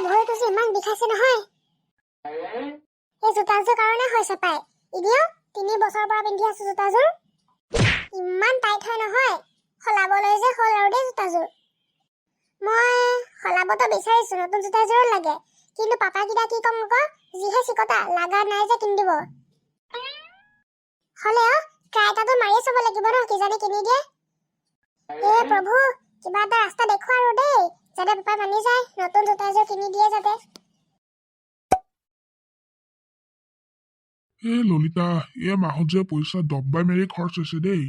ভৰিটো যে ইমান বিষাইছে নহয়, এই জোতাযোৰ কাৰণে হৈছে পাই। এনেও 3 বছৰৰ পৰা পিন্ধি আছো জোতাযোৰ, ইমান টাইট হয় নহয়। সলাবলৈ যে হ'ল আৰু দেই জোতাযোৰ। মই সলাবতো বিচাৰিছো, নতুন জোতাযোৰো লাগে, কিন্তু পাপাকেইটা কি ক'ম আকৌ, যিহে চিকতা লাগা নাই যে কিনি দিব। হ'লেও ট্ৰাই এটাতো মাৰিয়ে চাব লাগিব ন, কিজানি কিনি দিয়ে। হে প্ৰভু, কিবা এটা ৰাস্তা দেখুৱা আৰু দেই, যাতে পাপাই মানি যায়, নতুন জোতা এযোৰ কিনি দিয়ে যাতে। এ ললিতা, এই মাহত যে পইচা দব্বাই মাৰি খৰচ হৈছে দেই।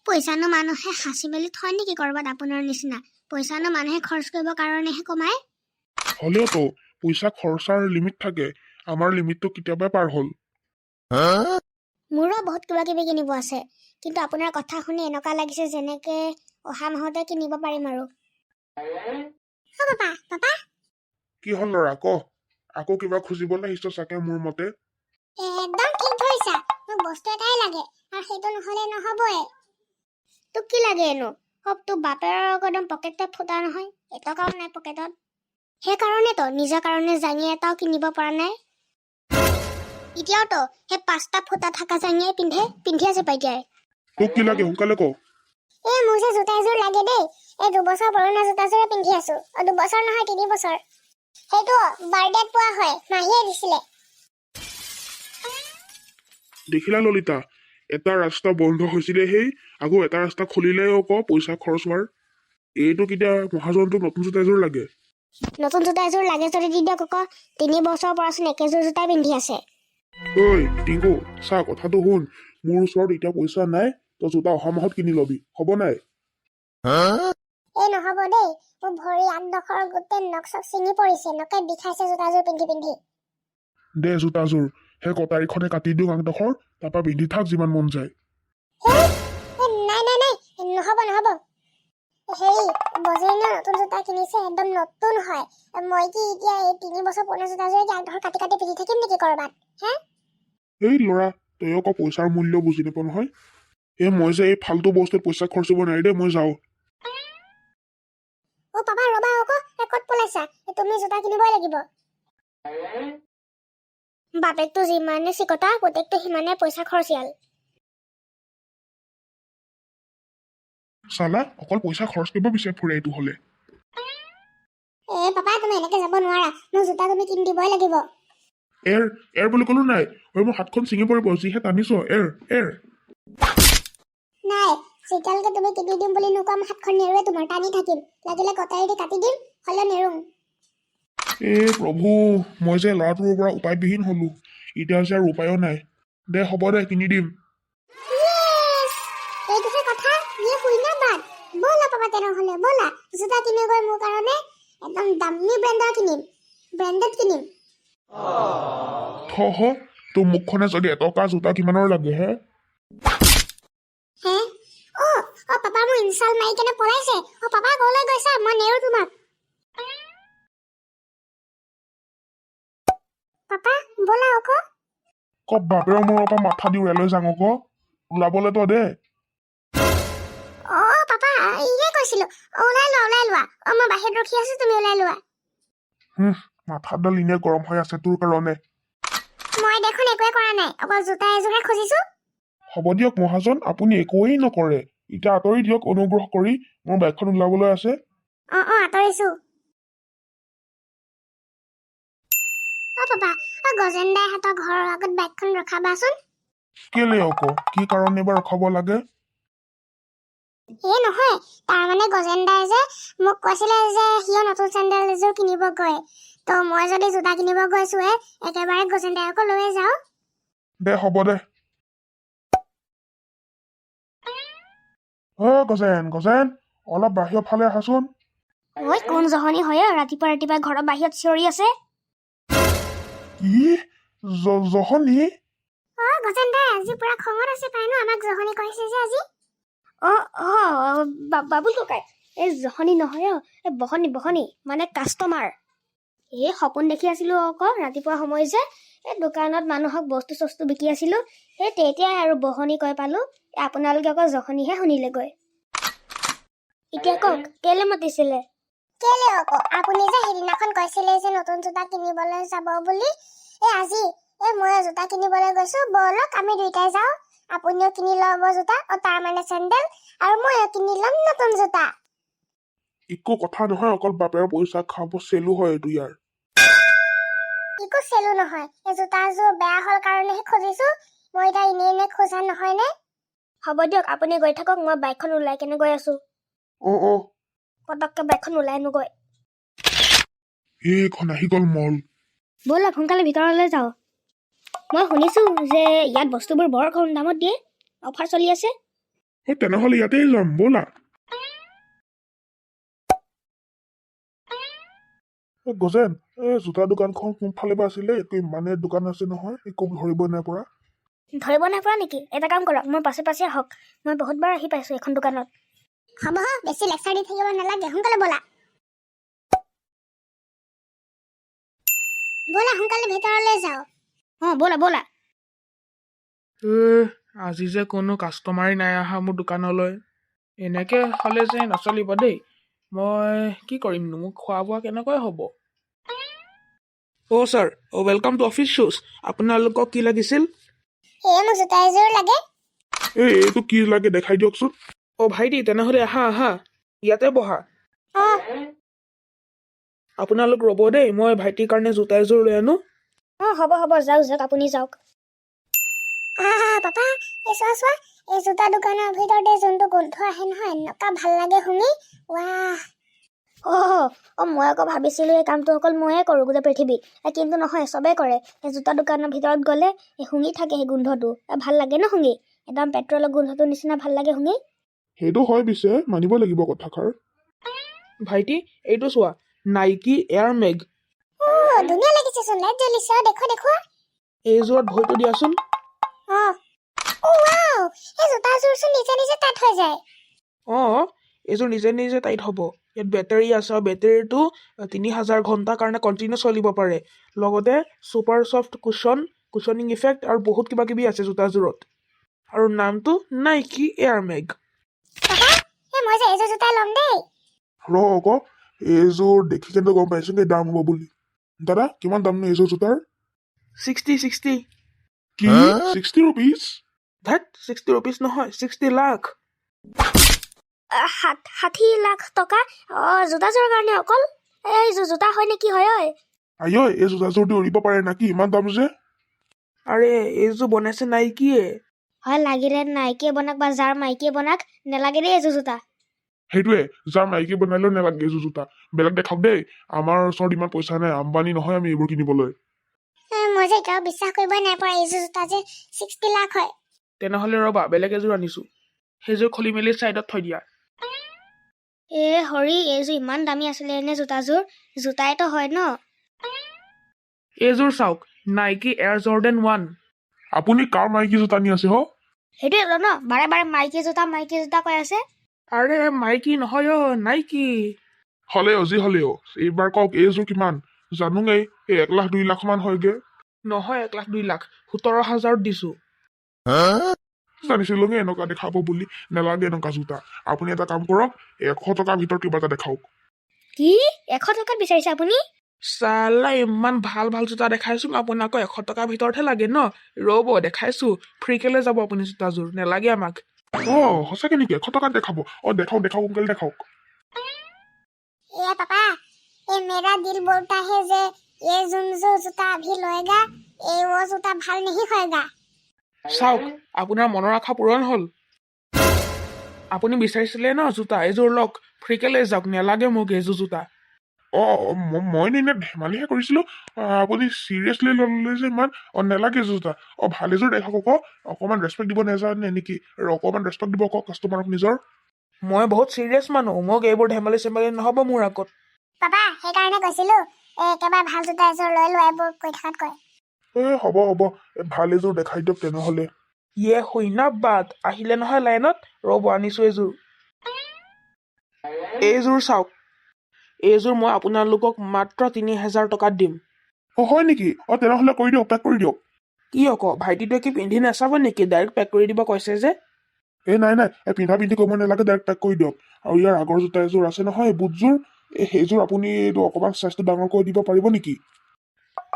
পইচানো মানুহে সাঁচি মেলি থয় নেকি ক'ৰবাত আপোনাৰ নিচিনা? পইচানো মানুহে খৰচ কৰিবৰ কাৰণেহে কমায়। হ'লেওতো পইচা খৰচাৰ লিমিট থাকে, আমাৰ লিমিটটো কেতিয়াবাই পাৰ হ'ল। মোৰো বহুত কিবা কিবি কিনিব আছে, কিন্তু আপোনাৰ কথা শুনি এনেকুৱা লাগিছে যেনেকে অহা মাহতে কিনিব পাৰিম আৰু। অ পাপা, পাপা। কি হ'ল ল'ৰা, ক। আকৌ কিবা খুজিবলৈ আহিছ চাগে মোৰ মতে। একদম ঠিক ধৰিছা। মোক বস্তু এটাই লাগে আৰু সেইটো নহ'লে নহ'বই। তোক কি লাগেনো? হপ, তোৰ বাপেৰৰ একদম পকেটতে ফুটা নহয়, এটকাও নাই পকেটত। সেইকাৰণেতো নিজৰ কাৰণে জাঙিয়া এটাও কিনিব পৰা নাই। এতিয়াওতো সেই পাঁচটা ফুটা থকা জাঙিয়াই পিন্ধি আছে পাই এতিয়াই। তোক কি লাগে, সোনকালে ক। এই মোৰ যে জোতা এযোৰ লাগে দেই। এই 2 বছৰ পুৰণা জোতাযোৰে পিন্ধি আছো। অ, 2 বছৰ নহয়, 3 বছৰ। সেইটো বাৰ্থডেত পোৱা হয়, মাহীয়ে দিছিলে। দেখিলা ললিতা, এটা ৰাস্তা বন্ধ হৈছিলে, সেই আকৌ এটা ৰাস্তা খুলিলে আকৌ পইচা খৰচ হোৱাৰ। এইটো কেতিয়া মহাজনটোক নতুন জোতা এযোৰ লাগে। নতুন জোতা এযোৰ লাগে যদি দি দিয়ক আকৌ। 3 বছৰৰ পৰাচোন একেযোৰ জোতাই পিন্ধি আছে। ঐ টিংকু, চা, কথাটো শুন। মোৰ ওচৰত এতিয়া পইচা নাই, তই জোতা অহা মাহত কিনি লবি, হ'ব নাই? এই নহ'ব দেই। মোৰ ভৰি আগডোখৰ গোটেই নখ চখ ছিঙি পৰিছে, নকে বিষাইছে জোতাযোৰ পিন্ধি পিন্ধি। দে জোতাযোৰ, সেই কটাৰীখনে কাটি দিওঁ আগডোখৰ, তাৰপৰা পিন্ধি থাক যিমান মন যায়। এই নাই নাই নাই, নহ'ব নহ'ব। হেৰি, বজেনে নতুন জোতা কিনিছে, একদম নতুন হয়। মই কি এতিয়া এই 3 বছৰ পুৰণা জোতাযোৰে কি আগডোখৰ কাটি কাটি পিন্ধি থাকিম নেকি ক'ৰবাত হে? এই ল'ৰা, তই আকৌ পইচাৰ মূল্য বুজি নাপাৱ নহয়। এই মই যে এই ফাল্টু বস্তুত পইচা খৰচ কৰিব নোৱাৰি দেই, মই যাওঁ। অ পাপা, ৰ'বা আকৌ। এই ক'ত পলাইছা? এই তুমি জোতা কিনিবই লাগিব। বাপেকটো যিমানে চিকতা, পুতেকটো সিমানে পইচা খৰচীয়াল। চালা অকল পইচা খৰচ কৰিব বিচাৰি ফুৰে এইটো হ'লে। এ পাপা, তুমি এনেকে যাব নোৱাৰা। মোক জোতা তুমি কিনি দিবই লাগিব। এৰ, এৰ বুলি ক'লো নাই? ঐ, মোৰ হাতখন ছিঙি পৰিব, যিহে টানিছ। এৰ, এৰ। নাই, যেতিয়ালৈকে তুমি কিনি দিম বুলি নোকোৱা, মই হাতখন নেৰোৱে তোমাৰ। টানি থাকিম, লাগিলে কটাৰী দি কাটি দিম, হ'লেও নেৰোঁ। এ প্ৰভু, মই যে ল'ৰাটোৰ পৰা উপায়বিহীন হলো। এতিয়া যে আৰু উপায়ো নাই। দে, হ'ব দে, কিনি দিম। Yes! এইটোহে কথা, ये हुई ना बात। ব'লা পাপা, তেনেহ'লে ব'লা, জোতা কিনিগৈ মোৰ কাৰণে। একদম দামী ব্ৰেণ্ডৰ কিনিম, ব্ৰেণ্ডেড কিনিম। থ হ, তোৰ মুখখনে যদি এটকা জোতা কিমানৰ লাগে হে? হে, অ অ পাপা, মোৰ ইনচাল মাৰি কেনে পলাইছে। অ পাপা, ক'লৈ গৈছা? মই নেৰো তোমাক। পাপা, ব'লা আকৌ। ক, বাপেৰৰ মূৰৰ পৰা মাথা দি উৰাই লৈ যাওঁ আকৌ। ওলাবলৈ তই দে। অ পাপা, ইয়ে কৈছিলো, অ, ওলাই লোৱা, ওলাই লোৱা। অ, মই বাহিৰত ৰখি আছো, তুমি ওলাই লোৱা। মাথাডাল এনেই গৰম হৈ আছে তোৰ কাৰণে। মই দেখোন একোৱে কৰা নাই, অকল জোতা এযোৰহে খুজিছো। হ'ব দিয়ক মহাজন, আপুনি একোৱেই নকৰে। এতিয়া আঁতৰি দিয়ক অনুগ্ৰহ কৰি, মোৰ বাইকখন ওলাবলৈ আছে। অ অ আঁতৰিছো। অ পাপা, অ গজেন দাইহঁতৰ ঘৰৰ আগত বাইকখন ৰখাবাচোন। কেলে আকৌ, কি কাৰণে বা ৰখাব লাগে? এই নহয়, তাৰমানে গজেন দাই যে মোক কৈছিলে যে সিও নতুন চেণ্ডেল এযোৰ কিনিব গৈ, তো মই যদি জোতা কিনিব গৈছোৱে, একেবাৰে গজেন দাইকো লৈয়ে যাওঁ। দে, হ'ব দে। অ গজেন, গজেন, অলপ বাহিৰৰ ফালে আহাচোন। ঐ, কোন জহনী হয় অ, ৰাতিপুৱা ৰাতিপুৱা ঘৰৰ বাহিৰত চিঞৰি আছে? কি জহনী? অ গজেন দাই আজি পুৰা খঙত আছে পাই ন, আমাক জহনী কৈছে যে আজি। অ অ বাবুল ককাই, এই জহনী নহয় অ, এই বহনী, বহনী মানে কাষ্টমাৰ। এই সপোন দেখি আছিলো আকৌ ৰাতিপুৱা সময় যে এই দোকানত মানুহক বস্তু চস্তু বিকি আছিলো, সেই তেতিয়াই আৰু বহনী কৈ পালো। এই আপোনালোকে আকৌ জহনীহে শুনিলেগৈ। এতিয়া কওক, কেলে মাতিছিলে? কেলে আকৌ আপুনি যে সেইদিনাখন কৈছিলে যে নতুন জোতা কিনিবলৈ যাব বুলি, এই আজি এই মই জোতা কিনিবলৈ গৈছো। ব'লক, আমি দুইটাই যাওঁ। আপুনিও কিনি ল'ব জোতা, অ তাৰ মানে চেণ্ডেল, আৰু ময়ো কিনি ল'ম নতুন জোতা। একো কথা নহয়, অকল বাপেৰৰ পইচা খাব চেলো হয় এইটো ইয়াৰ। একো চেলো নহয়, এই জোতাযোৰ বেয়া হ'ল কাৰণেহে খুজিছো মই। এতিয়া এনেই এনেই খোজা নহয়নে? হ'ব দিয়ক, আপুনি গৈ থাকক, মই বাইকখন ওলাই কেনে গৈ আছো। অঁ। পটককে বাইকখন ওলাই নগৈ। এইখন আহি গ'ল মল। ব'লক, সোনকালে ভিতৰলৈ যাওঁ। মই শুনিছো যে ইয়াত বস্তুবোৰ বৰ কম দামত দিয়ে, অফাৰ চলি আছে। অ, তেনেহ'লে ইয়াতেই যাম ব'লা। এ গজেন, এই জোতা দোকানখন কোনফালে বা আছিলে? একো ইমানে দোকান আছে নহয়, একো ধৰিবই নাই পৰা। ধৰিব নাই পৰা নেকি? এটা কাম কৰক, মোৰ পাছে পাছে আহক। মই বহুতবাৰ আহি পাইছো এখন দোকানত। হ'ব, বেছি লেকচাৰ দি থাকিব নালাগে, সোনকালে ব'লা। ব'লা, সোনকালে ভিতৰলৈ যাওঁ। অঁ, ব'লা ব'লা। এ আজি যে কোনো কাষ্টমাৰেই নাই অহা মোৰ দোকানলৈ। এনেকৈ হ'লে যে নচলিব দেই। মই কি কৰিমনো? মোৰ খোৱা বোৱা কেনেকৈ হ'ব? অ' ছাৰ, অ' welcome to office শ্বুজ। আপোনালোকক কি লাগিছিল? এই মোক জোতা এযোৰ লাগে। এই এইটো কি লাগে দেখাই দিয়কচোন। অ' ভাইটি, তেনেহ'লে আহা আহা, ইয়াতে বহা। অঁ। আপোনালোক ৰ'ব দেই, মই ভাইটিৰ কাৰণে জোতা এযোৰ লৈ আনো। অঁ, হ'ব হ'ব, যাওক যাওক, আপুনি যাওক। আহ পাপা, এই চোৱা চোৱা, এই জোতা দোকানৰ ভিতৰতে যোনটো গোন্ধ আহে নহয়, এনেকুৱা ভাল লাগে শুঙি, ৱাহ! অ' অ', মই আকৌ ভাবিছিলোঁ এই কামটো অকল ময়ে কৰোঁ গোটেই পৃথিৱীত। কিন্তু নহয়, চবেই কৰে। এই জোতা দোকানৰ ভিতৰত গ'লে এই শুঙি থাকে সেই গোন্ধটো। ভাল লাগে ন শুঙি? একদম পেট্ৰলৰ গোন্ধটোৰ নিচিনা ভাল লাগে শুঙি। সেইটো হয় পিছে, মানিব লাগিব কথাষাৰ। ভাইটি, এইটো চোৱা, নাইকি এয়াৰ মেগ। অ' ধুনীয়া লাগিছেচোন, লাইট জ্বলিছে। অ, দেখুৱা দেখুৱা। এইযোৰত ভৰিটো দিয়াচোন। অ' অ' ৱাও, এই জোতাযোৰচোন নিজে নিজে টাইট হৈ যায়। অঁ, এইযোৰ নিজে নিজে টাইট হ'ব। ইয়াত বেটাৰী আছে আৰু বেটাৰীটো 3000 ঘণ্টাৰ কাৰণে কণ্টিনিউ চলিব পাৰে। লগতে super soft cushioning effect আৰু বহুত কিবা কিবি আছে জোতাযোৰত। আৰু নামটো নাইকি এয়াৰ মেগ। পাপা, এই মই যে এইযোৰ জোতা ল'ম দেই। ৰ আকৌ, এইযোৰ দেখি কিন্তু গম পাইছোগে দাম হ'ব বুলি। দাদা, কিমান দামনো এইযোৰ জোতাৰ? 60, 60। কি, 60 ৰুপিজ? ধেত, 60 ৰুপিজ নহয়, 60 লাখ। 60 লাখ টকা? অঁ, জোতাযোৰৰ কাৰণে অকল? এই জোতা হয় নে কি হয় ঐ? আইঐ, এই জোতাযোৰ দি উৰিব পাৰে নাকি? ইমান দাম যে? আৰে, এইযোৰ বনাইছে নাইকিয়ে। হয়, লাগিলে নাইকিয়ে বনাক বা যাৰ মাইকীয়ে বনাক, নেলাগে দেই এইযোৰ জোতা। সেইটোৱে, যাৰ মাইকী বনালেও নালাগে এইযোৰ জোতা। বেলেগ দেখাওক দেই, আমাৰ ওচৰত ইমান পইচা নাই, আম্বানী নহয় আমি এইবোৰ কিনিবলৈ। মই যে এতিয়াও বিশ্বাস কৰিবই নাই পৰা এইযোৰ জোতা যে 60 লাখ হয়। তেনেহ'লে ৰ'বা, বেলেগ এযোৰ আনিছোঁ। সেইযোৰ খুলি মেলি ছাইডত থৈ দিয়া। এ হৰি, এইযোৰ ইমান দামী আছিলে নে জোতাযোৰ? জোতাইতো হয় ন। এইযোৰ চাওক, নাইকি এয়াৰ জৰ্ডেন 1। আপুনি কাৰ মাইকী জোতা নি আছে হ? সেইটোৱে ন, বাৰে বাৰে মাইকী জোতা মাইকী জোতা কৈ আছে। আৰে, মাইকী নহয় অ', নাইকি। হ'লেও যি হ'লেও এইবাৰ কওক, এইযোৰ কিমান? জানোৱেই, এই 1 লাখ 2 লাখ মান হয়গে। নহয় 1 লাখ 2 লাখ, 17 হাজাৰত দিছোঁ। জানিছিলোগে এনেকুৱা দেখাব বুলি। নেলাগে এনেকুৱা জোতা। আপুনি এটা কাম কৰক, 100 টকাৰ ভিতৰত কিবা এটা দেখাওক। কি, 100 টকাত বিচাৰিছে আপুনি? চালা, ইমান ভাল ভাল জোতা দেখাইছোঁ আপোনাক, 100 টকাৰ ভিতৰতহে লাগে ন? ৰ'ব, দেখাইছোঁ। ফ্ৰীকে লৈ যাব আপুনি জোতাযোৰ, নেলাগে আমাক। অ, সঁচাকে নেকি? 100 টকাত দেখাব? অ, দেখাওক দেখাওক, সোনকালে দেখাওক। ए पापा, ये मेरा दिल बोलता है जे ये যোন जो जूता अभी लएगा, ये वो जूता ভাল नहीं होएगा। চাওক, আপোনাৰ মনৰ আশা পূৰণ হ'ল। আপুনি বিচাৰিছিলে ন জোতা? এইযোৰ লওক, ফ্ৰীকে লৈ যাওক। নেলাগে মোক এইযোৰ জোতা। অ, মই এনে ধেমালিহে কৰিছিলো। আপুনি চিৰিয়াছলি ল'লে যে ইমান। অ, নেলাগে জোতা। অ, ভাল এযোৰ দেখাওক আকৌ। অকণমান ৰেচপেক্ট দিব নেজানে নেকি? আৰু অকণমান ৰেচপেক্ট দিব আকৌ কাষ্টমাৰক নিজৰ। মই বহুত চিৰিয়াছ মানুহ, মোক এইবোৰ ধেমালি চেমালি নহ'ব মোৰ আগত। পাপা, সেইকাৰণে কৈছিলো এই একেবাৰে ভাল জোতা এযোৰ লৈ লোৱা, এইবোৰ কৈ থকাতকৈ। এ হ'ব হ'ব, এ ভাল এযোৰ দেখাই দিয়ক তেনেহ'লে। ইয়ে শুইনা বাট আহিলে নহয় লাইনত। ৰ'ব, আনিছোঁ এইযোৰ। এইযোৰ চাওক, এইযোৰ মই আপোনালোকক মাত্ৰ 3000 টকাত দিম। অ, হয় নেকি? অ, তেনেহ'লে কৰি দিয়ক, পেক কৰি দিয়ক। কি আকৌ, ভাইটিটোৱে কি পিন্ধি নাচাব নেকি? ডাইৰেক্ট পেক কৰি দিব কৈছে যে। এই নাই নাই, এই পিন্ধা পিন্ধি কৰিব নালাগে, ডাইৰেক্ট পেক কৰি দিয়ক। আৰু ইয়াৰ আগৰ জোতা এযোৰ আছে নহয়, বুটযোৰ। এই সেইযোৰ আপুনি এইটো অকণমান চাইজটো ডাঙৰ কৰি দিব পাৰিব নেকি?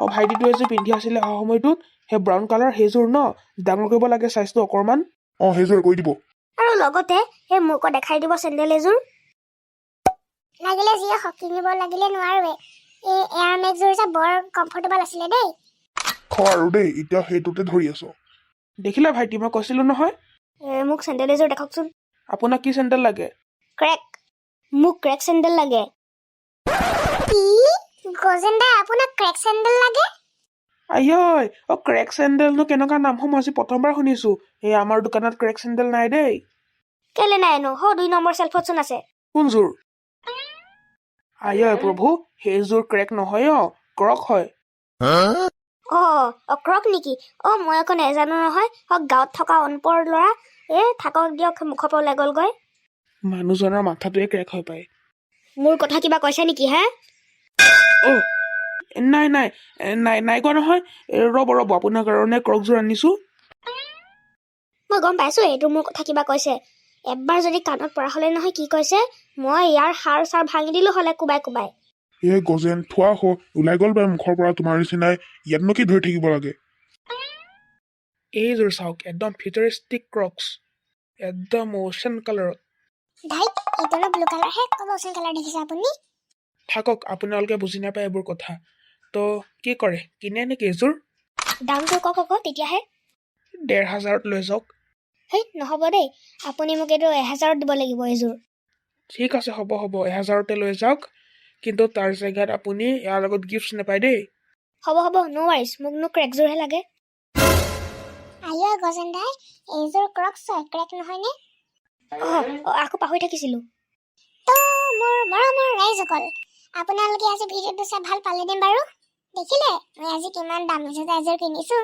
অঁ, ভাইটিটোৱে যে পিন্ধি আছিলে অহা সময়টোত সেই ব্ৰাউন কালাৰ সেইযোৰ ন? ডাঙৰ কৰিব লাগে চাইজটো অকণমান। অঁ, সেইযোৰ কৰি দিব। আৰু লগতে সেই মোকো দেখাই দিব চেণ্ডেল এযোৰ। লাগিলে যিয়ে হওক, কিনিব লাগিলে নোৱাৰোৱে। এই এয়াৰ মেক্সযোৰ যে বৰ কমফৰ্টেবল আছিলে দেই। খ আৰু দেই, এতিয়া সেইটোতে ধৰি আছ। দেখিলা ভাইটি, মই কৈছিলোঁ নহয়। মোক চেণ্ডেল এযোৰ দেখকচোন। আপোনাক কি চেণ্ডেল লাগে? ক্ৰেক, মোক ক্ৰেক চেণ্ডেল লাগে। কি গজেন দাই, আপোনাক ক্ৰেক চেণ্ডেল লাগে? আইঐ, অ' ক্ৰেক চেণ্ডেলনো কেনেকুৱা নাম হয়? মই আজি প্ৰথমবাৰ শুনিছোঁ। এই আমাৰ দোকানত ক্ৰেক চেণ্ডেল নাই দেই। কেলে নাইনো? 2 নম্বৰ চেল্ফতচোন আছে। কোনযোৰ? আইঐ প্ৰভু, সেইযোৰ ক্ৰেক নহয় অ', ক্ৰক হয়। অঁ অঁ, ক্ৰক নেকি? অঁ, মই আকৌ নেজানো নহয়। অঁ, গাঁৱত থকা অনপঢ় ল'ৰা। থাকক দিয়ক, মুখৰ পৰা ওলাই গ'লগৈ। মানুহজনৰ মাথাটোৱে ক্ৰেক হৈ পায়। মোৰ কথা কিবা কৈছে নেকি হে? অ' নাই নাই নাই নাই কোৱা নহয়। ৰ'ব ৰ'ব, আপোনাৰ কাৰণে ক্ৰকযোৰ আনিছোঁ। মই গম পাইছোঁ এইটো মোৰ কথা কিবা কৈছে। এবাৰ যদি কাণত পৰা হ'লে নহয় কি কৈছে, মই ইয়াৰ সাৰ চাৰ ভাঙি দিলোঁ হ'লে কোবাই কোবাই। এই গজেন, থোৱা হ, ওলাই গ'ল বাৰু মুখৰ পৰা তোমাৰ নিচিনাই। ইয়াতনো কি ধৰি থাকিব লাগে? এইযোৰ চাওক, একদম ফিউচাৰিষ্টিক ক্ৰকছ, একদম অ'চেন কালাৰত। ধাইত, এইটোনো ব্লু কালাৰহে, ক'ত অ'চেন কালাৰ দেখিছে আপুনি? থাকক, আপোনালোকে বুজি নাপায় এইবোৰ কথা। তো কি কৰে, কিনে নেকি এইযোৰ? দামটো কওক আকৌ তেতিয়াহে। 1500ত লৈ যাওক। হেই, নহ'ব দেই, আপুনি মোক এইটো 1000ত দিব লাগিব এইযোৰ। ঠিক আছে, হ'ব হ'ব, 1000তে লৈ যাওক, কিন্তু তাৰ জেগাত আপুনি ইয়াৰ লগত গিফ্টছ নাপায় দেই। হ'ব হ'ব, ন' ৱাৰিছ, মোকনো ক্ৰেকযোৰহে লাগে। আইঐ গজেন দাই, এইযোৰ ক্ৰক্স হয়, ক্ৰেক নহয়নে? অঁ অঁ, আকৌ পাহৰি থাকিছিলোঁ। তো মোৰ মৰমৰ ৰাইজসকল, আপোনালোকে আজি ভিডিঅ'টো চাই ভাল পালেনে বাৰু? দেখিলে মই আজি কিমান দামী জোতা এযোৰ কিনিছোঁ।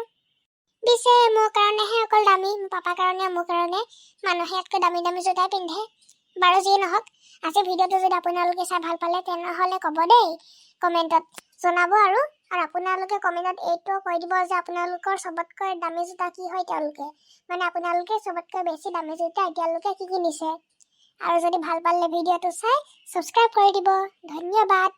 পিছে মোৰ কাৰণেহে অকল দামী, মোৰ পাপাৰ কাৰণে, মোৰ কাৰণে মানুহে ইয়াতকৈ দামী দামী জোতাই পিন্ধে। বাৰু যিয়ে নহওক, আজি ভিডিঅ'টো যদি আপোনালোকে চাই ভাল পালে তেনেহ'লে ক'ব দেই, কমেণ্টত জনাব। আৰু আৰু আপোনালোকে কমেণ্টত এইটো কৈ দিব যে আপোনালোকৰ চবতকৈ দামী জোতা কি হয়, তেওঁলোকে মানে আপোনালোকে চবতকৈ বেছি দামী জোতা এতিয়ালৈকে কি কিনিছে। আৰু যদি ভাল পালে ভিডিঅ'টো চাই ছাবস্ক্ৰাইব কৰি দিব। ধন্যবাদ।